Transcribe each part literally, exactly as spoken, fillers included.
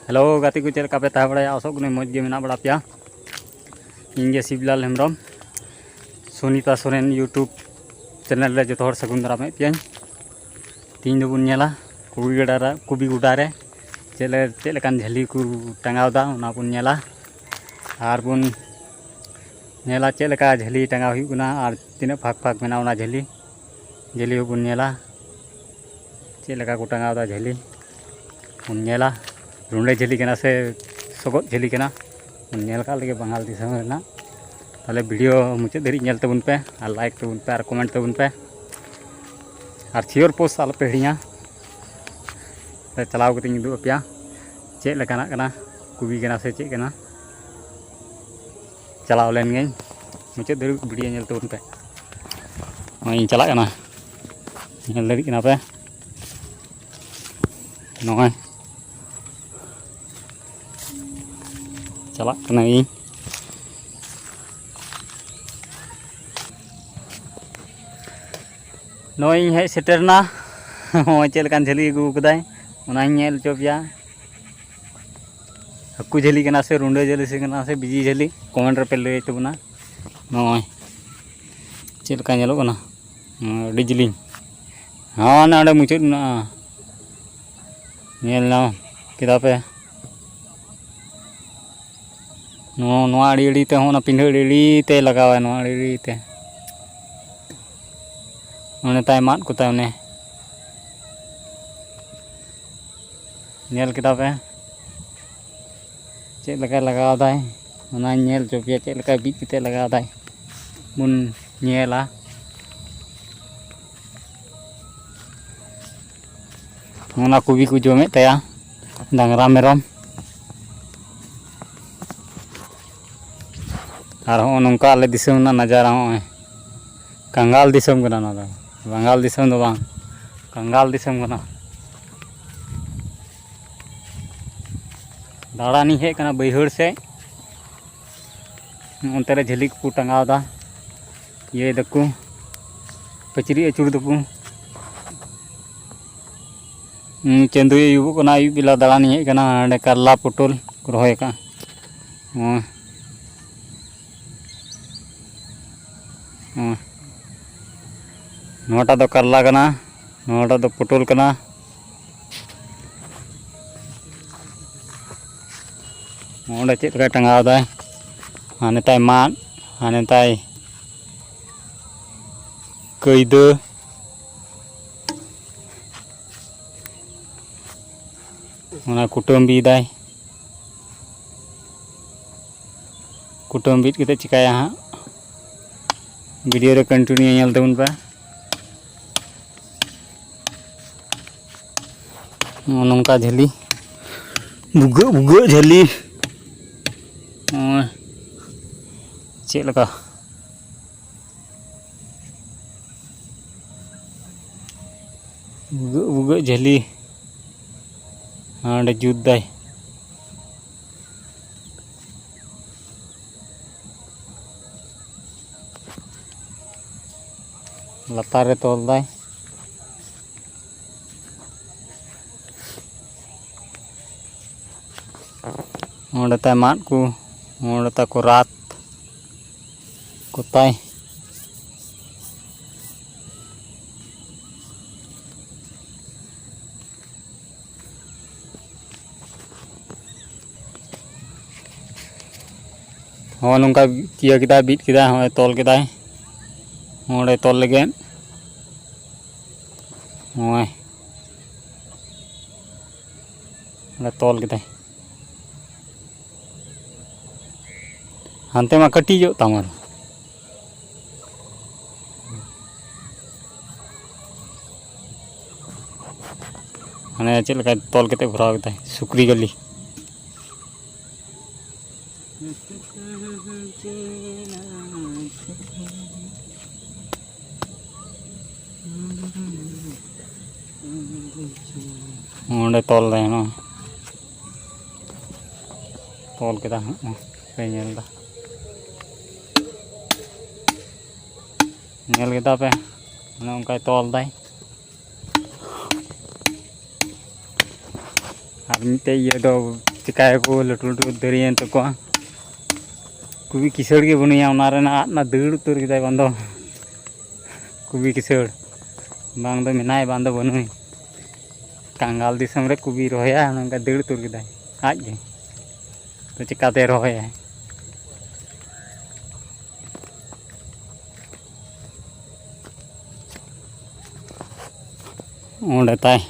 Hello ᱜᱟᱛᱮ ᱠᱚ, ᱪᱮᱫ ᱞᱮᱠᱟ ᱯᱮ ᱛᱟᱦᱮᱸ ᱵᱟᱲᱟᱭᱟ? ᱟᱥᱚᱜ ᱠᱟᱹᱱᱟᱹᱧ ᱢᱚᱡᱽ ᱜᱮ ᱢᱮᱱᱟᱜ ᱵᱟᱲᱟ ᱯᱮᱭᱟ᱾ ᱤᱧ ᱜᱮ ᱥᱤᱵᱽᱞᱟᱞ ᱦᱮᱢᱵᱨᱚᱢ, ᱥᱩᱱᱤᱛᱟ ᱥᱚᱨᱮᱱ YouTube channel ᱨᱮ ᱡᱚᱛᱚ ᱦᱚᱲ ᱥᱟᱹᱜᱩᱱ ᱫᱟᱨᱟᱢᱮᱫ ᱯᱮᱭᱟᱧ᱾ ᱛᱮᱦᱮᱧ ᱫᱚᱵᱚᱱ ᱧᱮᱞᱟ ᱠᱚᱵᱤ ᱜᱚᱰᱟ ᱨᱮ, ᱠᱚᱵᱤ ᱜᱚᱰᱟ ᱨᱮ ᱪᱮᱫ ᱞᱮ-, ᱪᱮᱫ ᱞᱮᱠᱟᱱ ᱡᱷᱟᱹᱞᱤ ᱠᱚ ᱴᱟᱸᱜᱟᱣ ᱮᱫᱟ, ᱚᱱᱟ ᱵᱚᱱ ᱧᱮᱞᱟ᱾ ᱟᱨ ᱵᱚᱱ ᱧᱮᱞᱟ ᱪᱮᱫ ᱞᱮᱠᱟ ᱡᱷᱟᱹᱞᱤ ᱴᱟᱸᱜᱟᱣ ᱦᱩᱭᱩᱜ ᱠᱟᱱᱟ ᱟᱨ ᱛᱤᱱᱟᱹᱜ ᱯᱷᱟᱸᱠ ᱯᱷᱟᱸᱠ ᱢᱮᱱᱟᱜᱼᱟ ᱚᱱᱟ ᱡᱷᱟᱹᱞᱤ᱾ ᱡᱷᱟᱹᱞᱤ ᱦᱚᱸᱵᱚᱱ ᱧᱮᱞᱟ ᱪᱮᱫ ᱞᱮᱠᱟ ᱠᱚ ᱴᱟᱸᱜᱟᱣ ᱮᱫᱟ ᱡᱷᱟᱹᱞᱤ, ᱵᱚᱱ ᱧᱮᱞᱟ᱾ ᱨᱩᱸᱰᱟᱹ ᱡᱷᱟᱹᱞᱤ ᱠᱟᱱᱟ ᱥᱮ ᱥᱚᱜᱚᱫ ᱡᱷᱟᱹᱞᱤ ᱠᱟᱱᱟ, ᱵᱚᱱ ᱧᱮᱞ ᱠᱟᱜ ᱞᱮᱜᱮ ᱵᱟᱝᱜᱟᱞ ᱫᱤᱥᱚᱢ ᱨᱮᱱᱟᱜ᱾ ᱛᱟᱦᱚᱞᱮ video ᱢᱩᱪᱟᱹᱫ ᱫᱷᱟᱹᱨᱤᱡ ᱧᱮᱞ ᱛᱟᱵᱚᱱ ᱯᱮ ᱟᱨ like ᱛᱟᱵᱚᱱ ᱯᱮ ᱟᱨ comment ᱛᱟᱵᱚᱱ ᱯᱮ᱾ ᱟᱨ share post ᱟᱞᱚᱯᱮ ᱦᱤᱲᱤᱧᱟ᱾ ᱛᱟᱦᱞᱮ ᱪᱟᱞᱟᱣ ᱠᱟᱛᱮᱧ ᱩᱫᱩᱜ ᱟᱯᱮᱭᱟ ᱪᱮᱫ ᱞᱮᱠᱟᱱᱟᱜ ᱠᱟᱱᱟ, ᱠᱚᱵᱤ ᱠᱟᱱᱟ ᱥᱮ ᱪᱮᱫ ᱠᱟᱱᱟ᱾ ᱪᱟᱞᱟᱣ ᱞᱮᱱ ᱜᱮᱧ, ᱢᱩᱪᱟᱹᱫ ᱫᱷᱟᱹᱵᱤᱡ video ᱧᱮᱞ ᱛᱟᱵᱚᱱ ᱯᱮ᱾ ᱱᱚᱜᱼᱚᱭ ᱤᱧ ᱪᱟᱞᱟᱜ ᱠᱟᱱᱟ, ᱧᱮᱞ ᱫᱟᱲᱮᱭᱟᱜ ᱠᱟᱱᱟ ᱯᱮ᱾ ᱱᱚᱜᱼᱚᱭ ᱪᱟᱞᱟᱜ ᱠᱟᱹᱱᱟᱹᱧ᱾ ᱱᱚᱜᱼᱚᱭ ᱤᱧ ᱦᱮᱡ ᱥᱮᱴᱮᱨ ᱮᱱᱟ᱾ ᱱᱚᱜᱼᱚᱭ ᱪᱮᱫ ᱞᱮᱠᱟᱱ ᱡᱷᱟᱹᱞᱤ ᱟᱹᱜᱩ ᱠᱟᱫᱟᱭ, ᱚᱱᱟᱧ ᱧᱮᱞ ᱦᱚᱪᱚ ᱯᱮᱭᱟ᱾ ᱦᱟᱹᱠᱩ ᱡᱷᱟᱹᱞᱤ ᱠᱟᱱᱟ ᱥᱮ ᱨᱩᱸᱰᱟᱹ ᱡᱷᱟᱹᱞᱤ ᱥᱮ ᱠᱟᱱᱟ ᱥᱮ ᱵᱤᱡᱤ ᱡᱷᱟᱹᱞᱤ, comment ᱨᱮᱯᱮ ᱞᱟᱹᱭ ᱛᱟᱵᱚᱱᱟ᱾ ᱱᱚᱜᱼᱚᱭ ᱪᱮᱫ ᱞᱮᱠᱟ ᱧᱮᱞᱚᱜ ᱠᱟᱱᱟ, ᱱᱚᱜᱼᱚᱭ ᱟᱹᱰᱤ ᱡᱤᱞᱤᱧ᱾ ᱦᱚᱸ, ᱚᱱᱮ ᱚᱸᱰᱮ ᱢᱩᱪᱟᱹᱫ ᱢᱮᱱᱟᱜᱼᱟ, ᱧᱮᱞ ᱧᱟᱢ ᱠᱮᱫᱟ ᱯᱮ᱾ ᱱᱚᱣᱟ, ᱱᱚᱣᱟ ᱟᱲᱮ ᱟᱲᱮ ᱛᱮᱦᱚᱸ, ᱚᱱᱟ ᱯᱤᱸᱰᱷᱟᱹ ᱟᱲᱮ ᱟᱲᱮ ᱛᱮ ᱞᱟᱜᱟᱣᱟᱭ, ᱱᱚᱣᱟ ᱟᱲᱮ ᱟᱲᱮ ᱛᱮ᱾ ᱚᱱᱮ ᱛᱟᱭ ᱢᱟᱫ ᱠᱚᱛᱟᱭ ᱚᱱᱮ᱾ ᱧᱮᱞ ᱠᱮᱫᱟ ᱯᱮ ᱪᱮᱫ ᱞᱮᱠᱟᱭ ᱞᱟᱜᱟᱣ ᱫᱟᱭ, ᱚᱱᱟᱧ ᱧᱮᱞ ᱦᱚᱪᱚ ᱯᱮᱭᱟ ᱪᱮᱫ ᱞᱮᱠᱟ ᱵᱤᱫ ᱠᱟᱛᱮ ᱞᱟᱜᱟᱣ ᱫᱟᱭ, ᱵᱚᱱ ᱧᱮᱞᱟ᱾ ᱚᱱᱟ ᱠᱚᱵᱤ ᱠᱚ ᱡᱚᱢᱮᱫ ᱛᱟᱭᱟ ᱰᱟᱝᱨᱟ ᱢᱮᱨᱚᱢ᱾ ᱟᱨ ᱦᱚᱸᱜᱼᱚ ᱱᱚᱝᱠᱟ ᱟᱞᱮ ᱫᱤᱥᱚᱢ ᱨᱮᱱᱟᱜ ᱱᱟᱡᱟᱨᱟ᱾ ᱦᱚᱸᱜᱼᱚᱭ ᱠᱟᱝᱜᱟᱞ ᱫᱤᱥᱚᱢ ᱠᱟᱱᱟ ᱱᱚᱣᱟ ᱫᱚ, ᱵᱟᱝᱜᱟᱞ ᱫᱤᱥᱚᱢ ᱫᱚ ᱵᱟᱝ, ᱠᱟᱝᱜᱟᱞ ᱫᱤᱥᱚᱢ ᱠᱟᱱᱟ᱾ ᱫᱟᱬᱟᱱᱤᱧ ᱦᱮᱡ ᱠᱟᱱᱟ ᱵᱟᱹᱭᱦᱟᱹᱲ ᱥᱮᱫ᱾ ᱚᱱᱛᱮ ᱨᱮ ᱡᱷᱟᱹᱞᱤ ᱠᱚᱠᱚ ᱴᱟᱸᱜᱟᱣ ᱮᱫᱟ, ᱤᱭᱟᱹᱭ ᱫᱟᱠᱚ, ᱯᱟᱹᱪᱨᱤ ᱟᱹᱪᱩᱨ ᱫᱟᱠᱚ᱾ ᱦᱩᱸ, ᱪᱟᱸᱫᱳᱭ ᱟᱹᱭᱩᱵᱚᱜ ᱠᱟᱱᱟ, ᱟᱹᱭᱩᱵ ᱵᱮᱞᱟ ᱫᱟᱬᱟᱱᱤᱧ ᱦᱮᱡ ᱟᱠᱟᱱᱟ᱾ ᱱᱚᱰᱮ ᱠᱟᱨᱞᱟ ᱯᱚᱴᱚᱞ ᱠᱚ ᱨᱚᱦᱚᱭ ᱟᱠᱟᱫᱼᱟ᱾ ᱦᱚᱸ᱾ ᱦᱚᱸ᱾ ᱱᱚᱣᱟᱴᱟᱜ ᱫᱚ ᱠᱟᱨᱞᱟ ᱠᱟᱱᱟ, ᱱᱚᱣᱟᱴᱟᱜ ᱫᱚ ᱯᱚᱴᱚᱞ ᱠᱟᱱᱟ᱾ ᱚᱸᱰᱮ ᱪᱮᱫ ᱞᱮᱠᱟᱭ ᱴᱟᱸᱜᱟᱣ ᱫᱟᱭ, ᱦᱟᱱᱮ ᱛᱟᱭ ᱢᱟᱫ, ᱦᱟᱱᱮ ᱛᱟᱭ ᱠᱟᱹᱭᱫᱟᱹ᱾ ᱚᱱᱟ ᱠᱩᱴᱟᱹᱢ ᱵᱤᱫᱟᱭ᱾ ᱠᱩᱴᱟᱹᱢ ᱵᱤᱫ ᱠᱟᱛᱮ ᱪᱤᱠᱟᱹᱭᱟ ᱦᱟᱸᱜ, video ᱨᱮ continue ᱧᱮᱞ ᱛᱟᱵᱚᱱ ᱯᱮ᱾ ᱱᱚᱜᱼᱚ ᱱᱚᱝᱠᱟ ᱡᱷᱟᱹᱞᱤ, ᱵᱷᱩᱜᱟᱹᱜ ᱵᱷᱩᱜᱟᱹᱜ ᱡᱷᱟᱹᱞᱤ᱾ ᱱᱚᱜᱼᱚᱭ ᱪᱮᱫ ᱞᱮᱠᱟ ᱵᱷᱩᱜᱟᱹᱜ ᱵᱷᱩᱜᱟᱹᱜ ᱡᱷᱟᱹᱞᱤ ᱦᱟᱸᱰᱮ ᱡᱩᱛ ᱫᱟᱭ᱾ ᱞᱟᱛᱟᱨ ᱨᱮ ᱛᱚᱞ ᱫᱟᱭ᱾ ᱚᱸᱰᱮ ᱛᱟᱭ ᱢᱟᱫ ᱠᱚ, ᱚᱸᱰᱮ ᱛᱟᱠᱚ ᱨᱟᱛ ᱠᱚᱛᱟᱭ᱾ ᱦᱚᱸ, ᱱᱚᱝᱠᱟ ᱤᱭᱟᱹ ᱠᱮᱫᱟᱭ, ᱵᱤᱫ ᱠᱮᱫᱟᱭ, ᱦᱚᱸᱜᱼᱚᱭ ᱛᱚᱞ ᱠᱮᱫᱟᱭ, ᱚᱸᱰᱮ ᱛᱚᱞ ᱞᱟᱹᱜᱤᱫ᱾ ᱱᱚᱜᱼᱚᱭ ᱚᱸᱰᱮ ᱛᱚᱞ ᱠᱮᱫᱟᱭ᱾ ᱦᱟᱱᱛᱮ ᱢᱟ ᱠᱟᱹᱴᱤᱡᱚᱜ ᱛᱟᱢᱟ᱾ ᱦᱟᱱᱮ ᱪᱮᱫ ᱞᱮᱠᱟ ᱛᱚᱞ ᱠᱟᱛᱮ ᱵᱷᱚᱨᱟᱣ ᱠᱮᱫᱟᱭ ᱥᱩᱠᱨᱤ ᱜᱟᱹᱞᱤ᱾ ᱚᱸᱰᱮ ᱛᱚᱞ ᱫᱟᱭ ᱱᱚᱣᱟ᱾ ᱛᱚᱞ ᱠᱮᱫᱟ ᱦᱟᱸᱜ, ᱯᱮ ᱧᱮᱞ ᱮᱫᱟ, ᱧᱮᱞ ᱠᱮᱫᱟ ᱯᱮ, ᱚᱱᱮ ᱚᱱᱠᱟᱭ ᱛᱚᱞ ᱫᱟᱭ᱾ ᱟᱨ ᱢᱤᱫᱴᱮᱡ ᱤᱭᱟᱹ ᱫᱚ ᱪᱤᱠᱟᱹᱭᱟᱠᱚ, ᱞᱟᱹᱴᱩ ᱞᱟᱹᱴᱩ ᱫᱟᱨᱮᱭᱮᱱ ᱛᱟᱠᱚᱣᱟ᱾ ᱠᱩᱵᱤ ᱠᱤᱥᱟᱹᱬ ᱜᱮ ᱵᱟᱹᱱᱩᱭᱟ, ᱚᱱᱟ ᱨᱮᱱᱟᱜ ᱟᱫ ᱱᱟ, ᱫᱟᱹᱲ ᱩᱛᱟᱹᱨ ᱠᱮᱫᱟᱭ ᱵᱟᱝ ᱫᱚ᱾ ᱠᱩᱵᱤ ᱠᱤᱥᱟᱹᱬ, ᱵᱟᱝ ᱫᱚ ᱢᱮᱱᱟᱭ ᱵᱟᱝ ᱫᱚ ᱵᱟᱹᱱᱩᱭ᱾ ᱠᱟᱝᱜᱟᱞ ᱫᱤᱥᱚᱢ ᱨᱮ ᱠᱩᱵᱤ ᱨᱚᱦᱚᱭᱟ, ᱱᱚᱝᱠᱟ ᱫᱟᱹᱲ ᱩᱛᱟᱹᱨ ᱠᱮᱫᱟᱭ ᱟᱡ ᱜᱮ᱾ ᱛᱚ ᱪᱤᱠᱟᱛᱮ ᱨᱚᱦᱚᱭᱟᱭ? ᱚᱸᱰᱮ ᱛᱟᱭ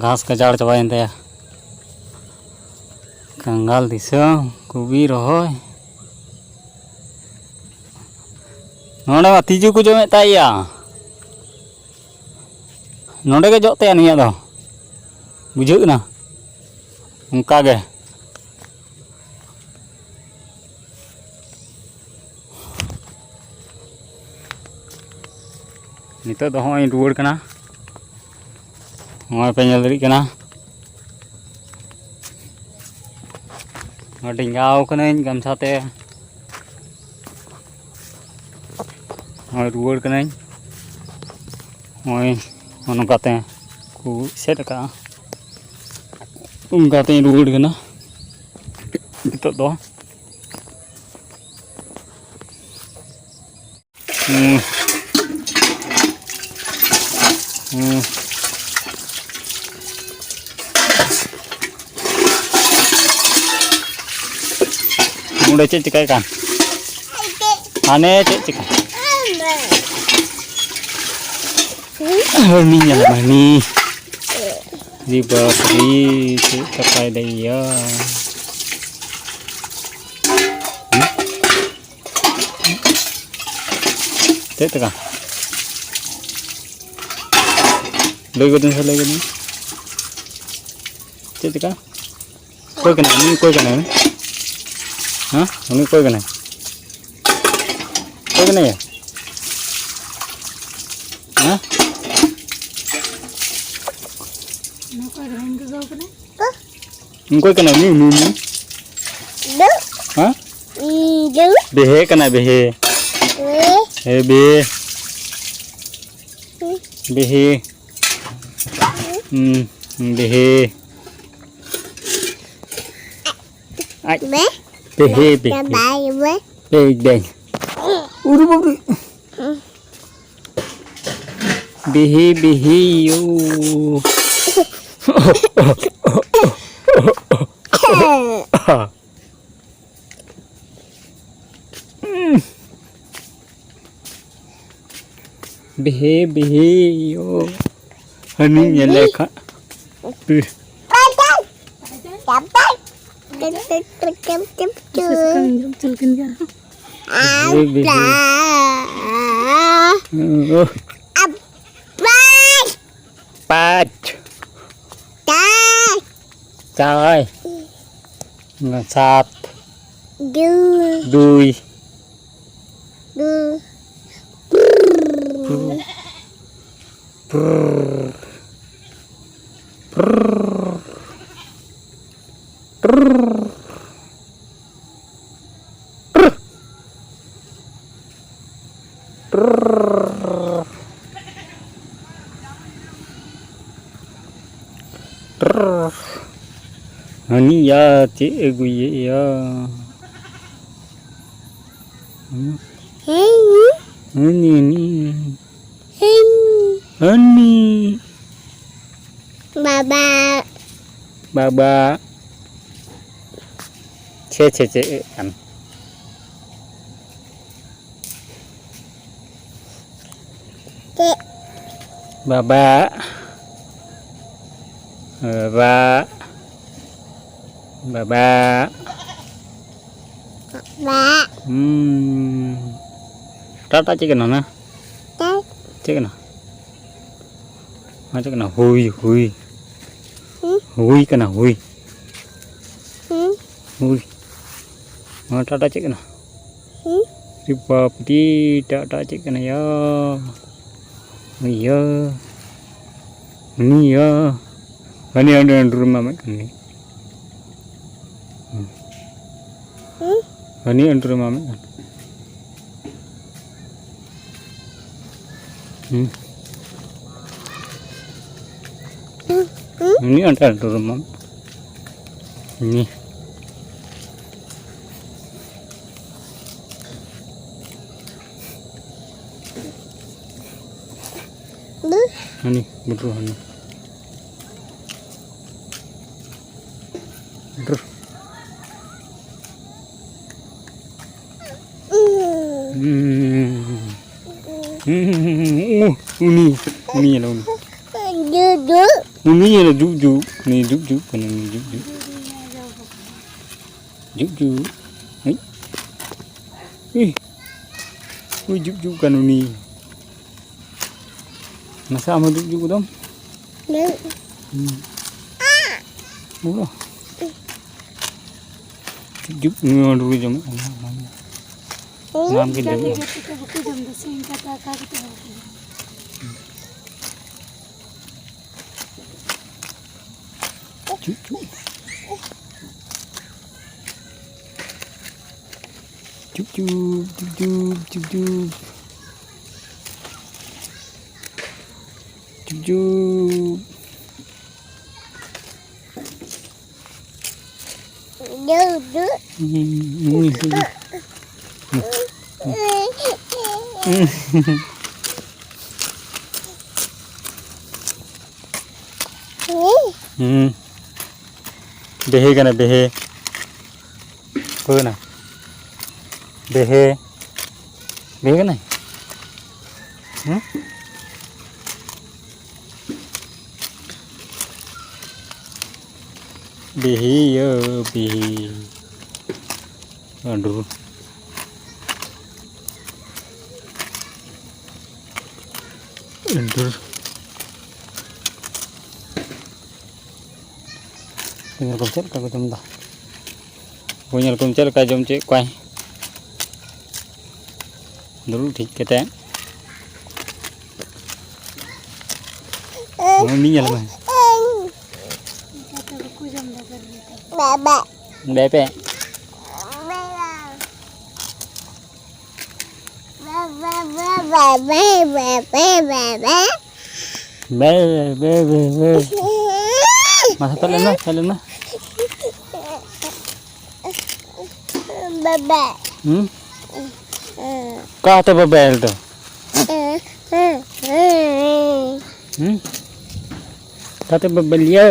ᱜᱷᱟᱥ ᱜᱟᱡᱟᱲ ᱪᱟᱵᱟᱭᱮᱱ ᱛᱟᱭᱟ᱾ ᱠᱟᱝᱜᱟᱞ ᱫᱤᱥᱚᱢ ᱠᱚᱵᱤ ᱨᱚᱦᱚᱭ᱾ ᱱᱚᱰᱮ ᱢᱟ ᱛᱤᱡᱩ ᱠᱚ ᱡᱚᱢᱮᱫ ᱛᱟᱭᱟ᱾ ᱱᱚᱰᱮ ᱜᱮ ᱡᱚᱜ ᱛᱟᱭᱟ ᱱᱤᱭᱟᱹ ᱫᱚ᱾ ᱵᱩᱡᱷᱟᱹᱜ ᱠᱟᱱᱟ ᱚᱱᱠᱟ ᱜᱮ᱾ ᱱᱤᱛᱚᱜ ᱫᱚ ᱦᱚᱸᱜᱼᱚᱭ ᱨᱩᱣᱟᱹᱲ ᱠᱟᱱᱟ᱾ ᱱᱚᱜᱼᱚᱭ ᱯᱮ ᱧᱮᱞ ᱫᱟᱲᱮᱭᱟᱜ ᱠᱟᱱᱟ, ᱰᱮᱸᱜᱟᱣ ᱠᱟᱹᱱᱟᱹᱧ ᱜᱟᱢᱪᱷᱟ ᱛᱮ᱾ ᱱᱚᱜᱼᱚᱭ ᱨᱩᱣᱟᱹᱲ ᱠᱟᱹᱱᱟᱹᱧ᱾ ᱱᱚᱜᱼᱚᱭ ᱱᱚᱝᱠᱟᱛᱮ ᱠᱚ ᱮᱥᱮᱫ ᱟᱠᱟᱫᱼᱟ, ᱚᱱᱠᱟᱛᱮᱧ ᱨᱩᱣᱟᱹᱲ ᱠᱟᱱᱟ ᱱᱤᱛᱚᱜ ᱫᱚ᱾ ᱦᱩᱸ᱾ ᱦᱩᱸ᱾ ᱱᱚᱰᱮ ᱪᱮᱫ ᱪᱤᱠᱟᱹᱭ ᱠᱟᱱ? ᱦᱟᱱᱮ ᱪᱮᱫ ᱪᱤᱠᱟᱹ? ᱦᱟᱹᱱᱤ ᱧᱮᱞ ᱢᱮ, ᱦᱟᱹᱱᱤ᱾ ᱨᱤ ᱵᱟᱯ ᱨᱤ, ᱪᱮᱫ ᱠᱟᱛᱷᱟᱭ ᱞᱟᱹᱭᱟ? ᱪᱮᱫ ᱛᱮᱠᱟ? ᱞᱟᱹᱭ ᱜᱚᱫ ᱢᱮᱥᱮ, ᱞᱟᱹᱭ ᱜᱚᱫ ᱢᱮ᱾ ᱪᱮᱫ ᱛᱮᱠᱟ? ᱚᱠᱚᱭ ᱠᱟᱱᱟᱭ ᱩᱱᱤ? ᱚᱠᱚᱭ ᱠᱟᱱᱟᱭ ᱩᱱᱤ? ᱦᱮᱸ? ᱩᱱᱤ ᱚᱠᱚᱭ ᱠᱟᱱᱟᱭ? ᱚᱠᱚᱭ ᱠᱟᱱᱟᱭ ᱭᱟ? ᱦᱮᱸ? ᱚᱠᱚᱭ ᱠᱟᱱᱟᱭ ᱩᱱᱤ? ᱩᱱᱤ ᱚᱠᱚᱭ ᱠᱟᱱᱟᱭ? ᱩᱱᱤ, ᱩᱱᱤ, ᱩᱱᱤ? ᱦᱮᱸ? ᱵᱮᱦᱮ ᱠᱟᱱᱟᱭ, ᱵᱮᱦᱮ᱾ ᱦᱮᱸ, ᱵᱮᱦᱮ᱾ ᱵᱮᱦᱮ᱾ ᱦᱩᱸ, ᱵᱤᱦᱤ᱾ ᱟᱡ᱾ ᱵᱮ᱾ ᱵᱤᱦᱤ, ᱵᱤᱦᱤ᱾ ᱵᱟᱭ ᱵᱮ᱾ ᱵᱤᱦᱤ, ᱵᱤᱦᱤ᱾ ᱩᱨᱩ ᱵᱟᱵᱨᱤ᱾ ᱵᱤᱦᱤ, ᱵᱤᱦᱤ, ᱭᱳ᱾ ᱵᱤᱦᱤ, ᱵᱤᱦᱤ, ᱭᱳ᱾ ᱦᱟᱹᱱᱤ ᱧᱮᱞᱮ ᱠᱷᱟᱱ᱾ ᱵᱤᱦᱤ, ᱵᱤᱦᱤ᱾ ᱚ᱾ ᱯᱟᱸᱪ᱾ ᱪᱟᱨ᱾ ᱪᱟᱨ᱾ ᱥᱟᱛ᱾ দুই। দুই। দুই। ᱦᱟᱹᱱᱤᱭᱟ ᱪᱮᱫ ᱮ ᱟᱹᱜᱩᱭᱮᱫᱼᱟ? ᱦᱩᱸ? ᱦᱮᱸ᱾ ᱦᱟᱹᱱᱤ, ᱦᱟᱹᱱᱤ᱾ ᱦᱮᱸ᱾ ᱦᱟᱹᱱᱤ᱾ ᱵᱟᱵᱟ᱾ ᱵᱟᱵᱟ᱾ ᱪᱷᱮ, ᱪᱷᱮ, ᱪᱮᱫ ᱮᱫ ᱠᱟᱱ? ᱪᱮᱫ? ᱵᱟᱵᱟ᱾ ᱵᱟᱵᱟ᱾ ᱵᱟᱵᱟ᱾ ᱵᱟᱵᱟ᱾ ᱦᱩᱸ᱾ ᱴᱟᱜ, ᱴᱟᱜ ᱪᱮᱫ ᱠᱟᱱᱟ ᱚᱱᱟ? ᱴᱟᱜ᱾ ᱪᱮᱫ ᱠᱟᱱᱟ? ᱚᱱᱟ ᱪᱮᱫ ᱠᱟᱱᱟ? ᱦᱩᱭ, ᱦᱩᱭ᱾ ᱦᱩᱸ? ᱦᱩᱭ ᱠᱟᱱᱟ, ᱦᱩᱭ᱾ ᱦᱩᱸ? ᱦᱩᱭ᱾ ᱚᱱᱟ ᱴᱟᱜ, ᱴᱟᱜ ᱪᱮᱫ ᱠᱟᱱᱟ? ᱦᱩᱸ? ᱟᱨᱮ ᱵᱟᱯ ᱨᱮ, ᱴᱟᱜ, ᱴᱟᱜ ᱪᱮᱫ ᱠᱟᱱᱟ ᱭᱟ? ᱤᱭᱟᱹ᱾ ᱩᱱᱤ ᱭᱟ᱾ ᱦᱟᱹᱱᱤ ᱦᱟᱹᱱᱤ ᱦᱟᱹᱱᱰᱨᱩᱢ ᱢᱟ ᱢᱤᱫ ᱠᱟᱱ ᱜᱮ᱾ ᱦᱩᱸ᱾ ᱦᱩᱸ? ᱦᱟᱹᱱᱤ ᱦᱟᱹᱱᱰᱨᱩᱢ ᱢᱟ ᱢᱤᱫ ᱠᱟᱱ᱾ ᱦᱩᱸ᱾ ᱩᱱᱤ ᱟᱸᱴ ᱟᱸᱴ ᱨᱚᱢᱚᱱ᱾ ᱩᱱᱤ᱾ ᱦᱟᱹᱱᱤ, ᱵᱩᱴᱨᱩ ᱦᱟᱹᱱᱤ᱾ ᱵᱩᱴᱨᱩ᱾ ᱩᱱᱤ, ᱩᱱᱤ ᱧᱮᱞ ᱩᱱᱤ᱾ ᱩᱱᱤ ᱧᱮᱞ ᱡᱩᱜ ᱡᱩᱜ᱾ ᱩᱱᱤ ᱡᱩᱜ ᱡᱩᱜ ᱠᱟᱱᱟ, ᱩᱱᱤ ᱡᱩᱜ ᱡᱩᱜ᱾ ᱡᱩᱜ ᱡᱩᱜ᱾ ᱦᱮᱸ᱾ ᱩᱭ᱾ ᱩᱭ, ᱡᱩᱜ ᱡᱩᱜ ᱠᱟᱱ ᱩᱱᱤ᱾ ᱱᱟᱥᱮ ᱟᱢ ᱦᱚᱸ ᱡᱩᱜ ᱡᱩᱜ ᱫᱚᱢ᱾ ᱦᱩᱸ᱾ ᱵᱚᱞᱚ᱾ ᱡᱩᱜ ᱡᱩᱜ, ᱱᱩᱭ ᱦᱚᱸ ᱰᱩᱵᱩᱡ ᱡᱚᱢᱮᱫ ᱠᱟᱱᱟ᱾ ᱚᱱᱟ ᱜᱮ ᱜᱟᱛᱮ ᱰᱩᱵᱩᱡ᱾ ᱜᱟᱛᱮ ᱛᱮ ᱵᱟᱠᱚ ᱡᱚᱢ ᱫᱟ ᱥᱮ, ᱤᱱᱠᱟ ᱛᱮ ᱟᱠᱟ ᱠᱟᱛᱮ ᱦᱚᱸ ᱵᱟᱠᱚ ᱡᱚᱢ᱾ ᱪᱩᱯ, ᱪᱩᱯ᱾ ᱪᱩᱯ, ᱪᱩᱯ, ᱪᱩᱯ, ᱪᱩᱯ, ᱪᱩᱯ, ᱪᱩᱯ᱾ ᱪᱩᱯ, ᱪᱩᱯ᱾ ᱦᱩᱸ, ᱦᱩᱸ, ᱦᱩᱸ᱾ ᱦᱩᱸ᱾ ᱵᱮᱦᱮ ᱠᱟᱱᱟ, ᱵᱮᱦᱮ᱾ ᱚᱠᱚᱭ ᱠᱟᱱᱟ? ᱵᱮᱦᱮ᱾ ᱵᱮᱦᱮ ᱠᱟᱱᱟᱭ? ᱦᱩᱸ? ᱵᱤᱦᱤᱭᱟᱹ ᱵᱤᱦᱤ᱾ ᱟᱹᱰᱩ᱾ ᱟᱹᱰᱩ᱾ ᱵᱮᱸᱜᱟᱲ ᱠᱚ ᱪᱮᱫ ᱞᱮᱠᱟ ᱠᱚ ᱡᱚᱢ ᱮᱫᱟ? ᱵᱚᱱ ᱧᱮᱞ ᱠᱚᱢ ᱪᱮᱫ ᱞᱮᱠᱟᱭ ᱡᱚᱢ ᱦᱚᱪᱚᱭᱮᱫ ᱠᱚᱣᱟᱭ᱾ ᱫᱩᱲᱩᱵ ᱴᱷᱤᱠ ᱠᱟᱛᱮ᱾ ᱩᱱᱤ ᱧᱮᱞ ᱢᱮ᱾ ᱵᱟᱵᱟ᱾ ᱵᱮᱯᱮ᱾ ᱵᱟᱵᱟ, ᱵᱟᱵᱟ, ᱵᱟᱵᱟ, ᱵᱟᱵᱟ, ᱵᱟᱵᱟ᱾ ᱵᱮ, ᱵᱮ, ᱵᱮ, ᱵᱮ᱾ ᱢᱟ, ᱥᱟᱛᱟᱜ ᱞᱮᱱ ᱢᱮ, ᱥᱟᱛᱟᱜ ᱞᱮᱱ ᱢᱮ᱾ ᱵᱟᱵᱟ᱾ ᱦᱩᱸ? ᱚᱠᱟᱛᱮ ᱵᱟᱵᱟ ᱮᱞ ᱫᱚ? ᱦᱩᱸ? ᱚᱠᱟᱛᱮ ᱵᱟᱵᱟ ᱞᱤᱭᱟ?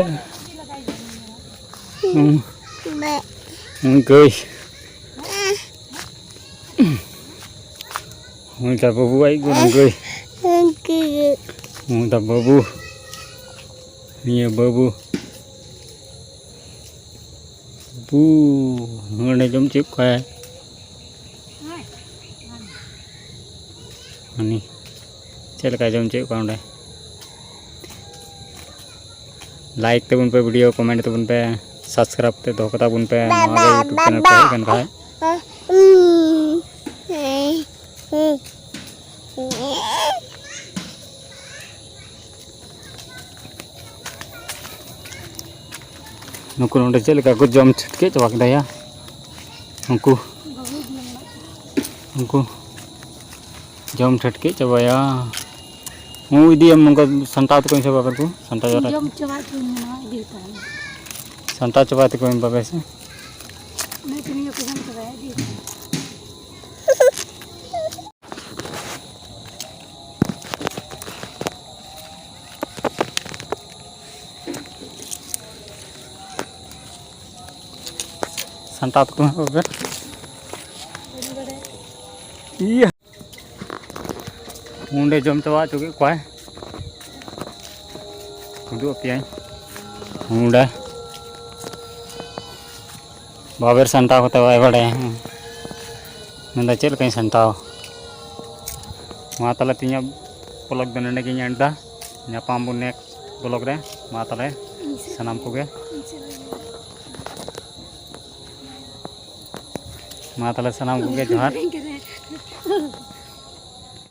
ᱦᱩᱸ᱾ ᱵᱟ᱾ ᱦᱩᱸ, ᱜᱟᱹᱭ᱾ ᱩᱱᱤ ᱛᱟ ᱵᱟᱹᱵᱩ ᱟᱡ ᱜᱚᱲᱚᱢ ᱜᱟᱹᱭ᱾ ᱩᱱᱠᱩ ᱜᱮ᱾ ᱩᱱᱤ ᱛᱟ ᱵᱟᱹᱵᱩ᱾ ᱱᱤᱭᱟᱹ ᱵᱟᱹᱵᱩ᱾ ᱵᱩ, ᱱᱚᱰᱮ ᱡᱚᱢ ᱦᱚᱪᱚᱭᱮᱫ ᱠᱚᱣᱟᱭ᱾ ᱩᱱᱤ ᱪᱮᱫ ᱞᱮᱠᱟᱭ ᱡᱚᱢ ᱦᱚᱪᱚᱭᱮᱫ ᱠᱚᱣᱟ ᱚᱸᱰᱮ? ᱞᱟᱭᱤᱠ ᱛᱟᱵᱚᱱ ᱯᱮ, ᱵᱷᱤᱰᱤᱭᱳ ᱠᱚᱢᱮᱱᱴ ᱛᱟᱵᱚᱱ ᱯᱮ, ᱥᱟᱵᱥᱠᱨᱟᱭᱤᱵ ᱛᱮ ᱫᱚᱦᱚ ᱠᱟᱛᱟ ᱵᱚᱱ ᱯᱮ, ᱱᱚᱣᱟ ᱜᱮ ᱭᱩᱴᱩᱵᱽ ᱪᱮᱱᱮᱞ ᱯᱮ ᱦᱮᱡ ᱠᱟᱱ ᱠᱷᱟᱡ᱾ ᱱᱩᱠᱩ ᱱᱚᱰᱮ ᱪᱮᱫ ᱞᱮᱠᱟ ᱠᱚ ᱡᱚᱢ ᱪᱷᱟᱹᱴᱠᱮ ᱪᱟᱵᱟ ᱠᱮᱫᱟ ᱭᱟ᱾ ᱩᱱᱠᱩ, ᱩᱱᱠᱩ ᱡᱚᱢ ᱪᱷᱟᱹᱴᱠᱮ ᱪᱟᱵᱟᱭᱟ᱾ ᱦᱩᱸ, ᱤᱫᱤᱭᱟᱢ ᱱᱚᱝᱠᱟ ᱥᱟᱢᱴᱟᱣ ᱛᱮᱠᱚ ᱥᱮ ᱵᱟᱵᱮᱨ ᱠᱚ ᱥᱟᱢᱴᱟᱣ ᱡᱟᱣᱨᱟ᱾ ᱡᱚᱢ ᱪᱟᱵᱟ ᱦᱚᱪᱚᱧ ᱢᱮ, ᱱᱚᱣᱟ ᱤᱫᱤ ᱦᱚᱴᱚ ᱟᱹᱧ ᱢᱮ᱾ ᱥᱟᱢᱴᱟᱣ ᱪᱟᱵᱟᱭ ᱛᱮᱠᱚ ᱵᱟᱵᱮᱨ ᱥᱮ᱾ ᱚᱱᱟ ᱛᱮᱜᱮ ᱠᱚ ᱡᱚᱢ ᱪᱟᱵᱟᱭᱟ, ᱤᱫᱤ ᱦᱚᱴᱚ ᱟᱹᱧ ᱢᱮ᱾ ᱥᱟᱢᱴᱟᱣ ᱛᱟᱠᱚ ᱢᱮ ᱵᱟᱵᱮᱨ᱾ ᱤᱭᱟᱹ᱾ ᱚᱸᱰᱮ ᱡᱚᱢ ᱪᱟᱵᱟ ᱦᱚᱪᱚ ᱠᱮᱫ ᱠᱚᱣᱟᱭ᱾ ᱩᱫᱩᱜ ᱟᱯᱮᱭᱟᱹᱧ᱾ ᱚᱸᱰᱮ ᱵᱟᱵᱮᱨ ᱥᱟᱢᱴᱟᱣ ᱠᱟᱛᱮ ᱵᱟᱭ ᱵᱟᱲᱟᱭᱟ᱾ ᱦᱮᱸ᱾ ᱢᱮᱱᱫᱟ ᱪᱮᱫ ᱞᱮᱠᱟᱧ ᱥᱟᱢᱴᱟᱣ᱾ ᱢᱟ ᱛᱟᱦᱞᱮ ᱛᱮᱦᱮᱧᱟᱜ ᱵᱞᱚᱜ ᱫᱚ ᱱᱚᱸᱰᱮ ᱜᱤᱧ ᱮᱱᱰ ᱫᱟ᱾ ᱧᱟᱯᱟᱢ ᱵᱚᱱ ᱱᱮᱠᱥᱴ ᱵᱞᱚᱜ ᱨᱮ᱾ ᱢᱟ ᱛᱟᱦᱞᱮ ᱥᱟᱱᱟᱢ ᱠᱚᱜᱮ᱾ ᱢᱟ ᱛᱟᱦᱞᱮ ᱥᱟᱱᱟᱢ ᱠᱚᱜᱮ ᱡᱚᱦᱟᱨ᱾